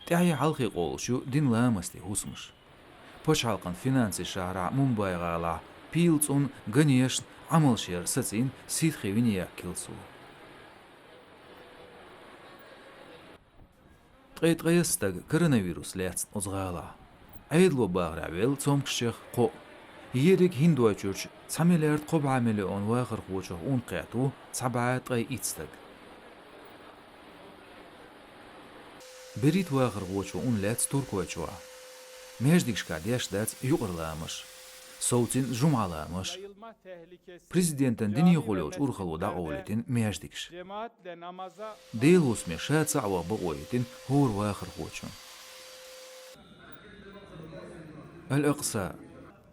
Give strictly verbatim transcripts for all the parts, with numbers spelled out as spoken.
ТӀаьхье хьалхе къовлуш ю динан ламастийн хӀусамаш. Пачхьалкхан финансийн шахьарахь Мумбай гӀалахь пийлан цӀунна ганешна Ӏамалшера сацийна ситхи винех килсо. Ткъе ткъайесна стаг коронавирус лаьцна оцу гӀалахь. Ӏедало бахарехь велла цомгушчех кхоъ. Ерриг ХӀиндойчуьрчу цхьа миллиард кхо бӀе миллион вахархочух ун кхетта ву цхьа бӀе ткъе итт стаг. БерхӀитта вахархочо ун лаьцна Туркойчохь. Маьждигашкахь деш дац юкъара ламазаш, совцийна жумӀан ламазаш. Президентан динехула йолчу урхалло дӀакъовлийтина маьждигаш. Делан хӀусаме ша цхьаъ ваха бакъо йитина хӀора вахархочунна. Аль-Акъса.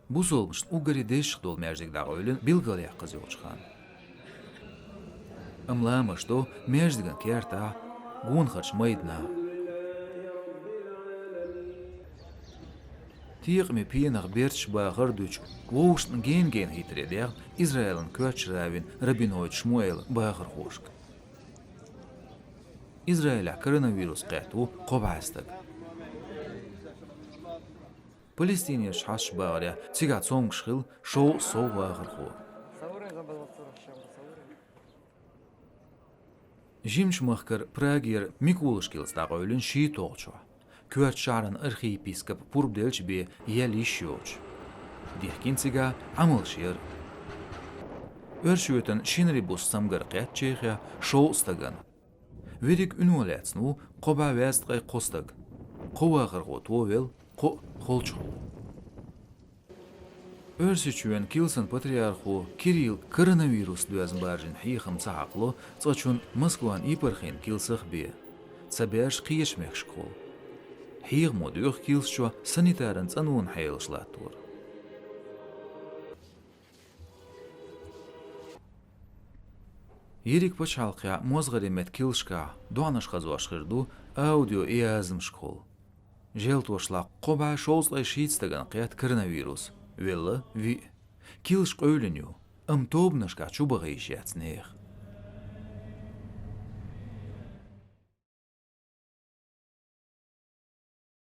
Бусалбанашна уггаре дезачех долу маьждиг дӀакъевлина билгалъяккхаза йолчу ханна. Амма ламазаш до маьждиган кертахь, гонахарчу майданахь. Текъаме пенах берташ бахар а дуьтуш, вовшашна гена-гена хӀиттаре даьхна Израилан коьртачу раввин Рабинович Шмуэл бахархошка. Израилехь коронавирус кхетта ву кхо бӀе стаг. Палестинерчу хьасташа бахарехь, цигахь цомгуш хилла шовзткъа сов вахархо. Жимачу махкара Прагера Микулаш килс дӀакъевлина шийтта вогӀучохь, коьртачу шахьаран архиепископа пурба деллачу бен ял йиш йоцуш. Дихкина цигахь Ӏамалшера. Оьрсийчоьнан шинарин буса цамгар кхетта Чехехь шовзткъа стагана. Верриг уьно лаьцна ву кхо бӀе везткъе кхо стаг. Кхо вахархо товелла, кхоъ холчахь ву. Оьрсийчоьнан килсан патриархо Кирилл коронавирус доьзна баржийна хьехам ца хьакхало цкъачунна Москван епархин килсах бен, цаберш кхечу мехкашкахула. Хьехамо доьху килсачохь санитаран цӀанонан хьелаш латтор. Ерриг пачхьалкхехь мозгӀаре меттан килсашкахь доӀанаш хазош хир ду аудио и азамашкахула. Желтошлахь кхо бӀе шовзткъе шийтта стагана кхетта коронавирус, велла виъ. Килсаш къевлина ю, амма тобанашкахь чубаха йиш яц нехан.